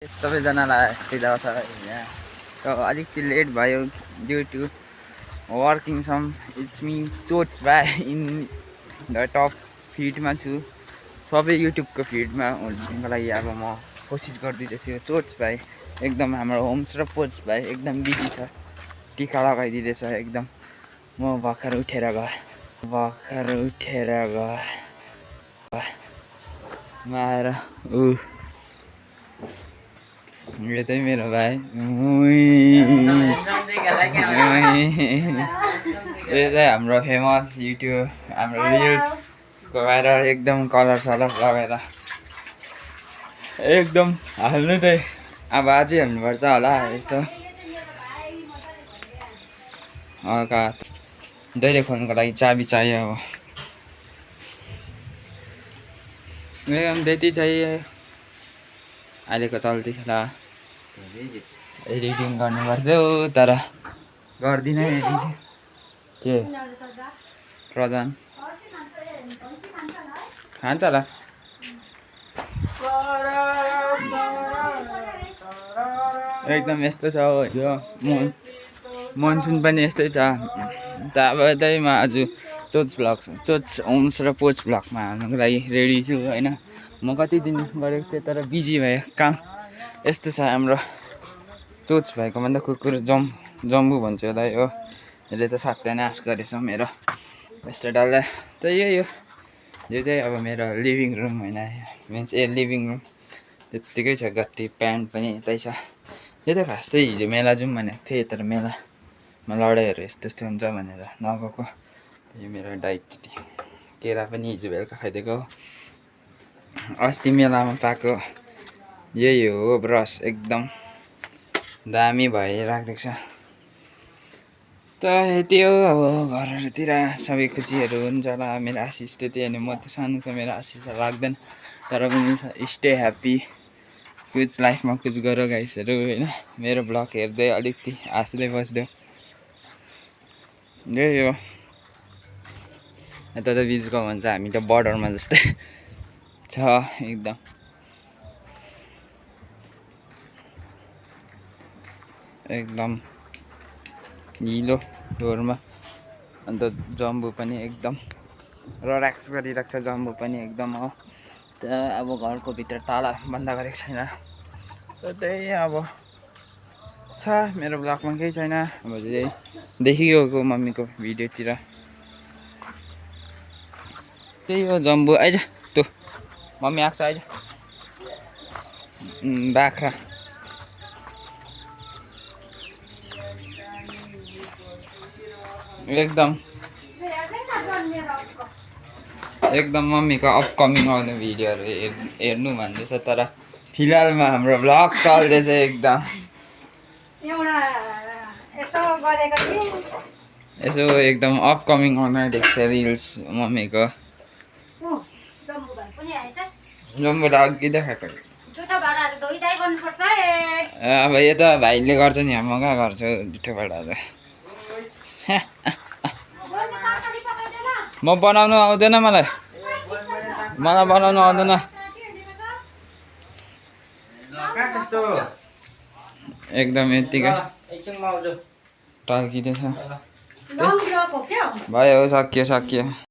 सबैजनालाई फिदा छ यहाँ त अलिकति लेट भयो due to working some it's me चोट्स भाइ इन द टप फिडमा छु सबै युट्युबको फिडमा हुनुको लागि अब म कोसिस गरिदिँदैछु चोट्स भाइ एकदम हाम्रो होम्स र पोट्स भाइ एकदम बिजी छ टिका लगाइदिँदैछ एकदम म भर्खर उठेर गएँ आएर यो चाहिँ मेरो भाइ यो चाहिँ हाम्रो फेमस युट्युब हाम्रो रिल्सको भाइरल एकदम कलर सलर लगाएर एकदम हाल्नु चाहिँ अब अझै हाल्नुपर्छ होला यस्तो हल्का दैले खोल्नुको लागि चाबी चाहियो अब एकदम त्यति चाहियो अहिलेको चल्ती खेला एडिटिङ गर्नु पर्थ्यो तर गर्दिनँ एडिटिङ के प्रधान खान्छ होला एकदम यस्तो छ यो मनसुन पनि यस्तै छ त अब त्यही म आज चोट्स होम्स र पोट्स भ्लगमा हाल्नुको लागि रेडी छु होइन म कति दिन गरेको थिएँ तर बिजी भयो काम यस्तो छ हाम्रो चोट्स भएको भन्दा कुकुर जम्बु भन्छु होला यो यसले त सत्यानाश गरेछ मेरो यस्तो डल्लै त यो चाहिँ अब मेरो लिभिङ रुम होइन मिन्स लिभिङ रुम त्यत्तिकै छ गत्ती प्यान्ट पनि यतै छ यो त खास चाहिँ हिजो मेला जाउँ भनेको थिएँ तर मेलामा लडाइँहरू यस्तो हुन्छ भनेर नगएको यो मेरो डाइट केरा पनि हिजो बेलुका खाइदिएको अस्ति मेलामा पाएको यही हो ब्रस एकदम दामी भइराखेको छ त यति हो अब घरहरूतिर सबै खुसीहरू हुन्छ होला मेरो आशिष त्यति होइन म त सानो छ मेरो आशिष लाग्दैन तर पनि स्टे ह्याप्पी कुछ लाइफमा कुछ गर गाइसहरू होइन मेरो ब्लग हेर्दै अलिकति हाँस्दै बस्दै यही हो यता त बिचको भन्छ हामी त बर्डरमा जस्तै छ एकदम निलो फ्लोरमा अन्त जम्बु पनि एकदम रिल्याक्स गरिरहेको छ जम्बु पनि एकदम हो त्यहाँ अब घरको भित्र ताला बन्द गरेको छैन त्यही अब छ मेरो ब्लगमा केही छैन अब चाहिँ देखिगएको मम्मीको भिडियोतिर त्यही हो जम्बु आइज तँ मम्मी आएको छ आइज बाख्रा एकदम मम्मीको अपकमिङ आउने भिडियोहरू हेर्नु भन्दैछ तर फिलहालमा हाम्रो ब्लग चल्दैछ एकदम यसो एकदम अपकमिङ आउने देख्छ रिल्स मम्मीको जम्बु त अघि देखाएको अब यो त भाइले गर्छ नि म कहाँ गर्छु जुठो भाँडाहरू म बनाउनु आउँदैन मलाई बनाउनु आउँदैन एकदम यत्तिकै टल्किँदैछ भयो सक्यो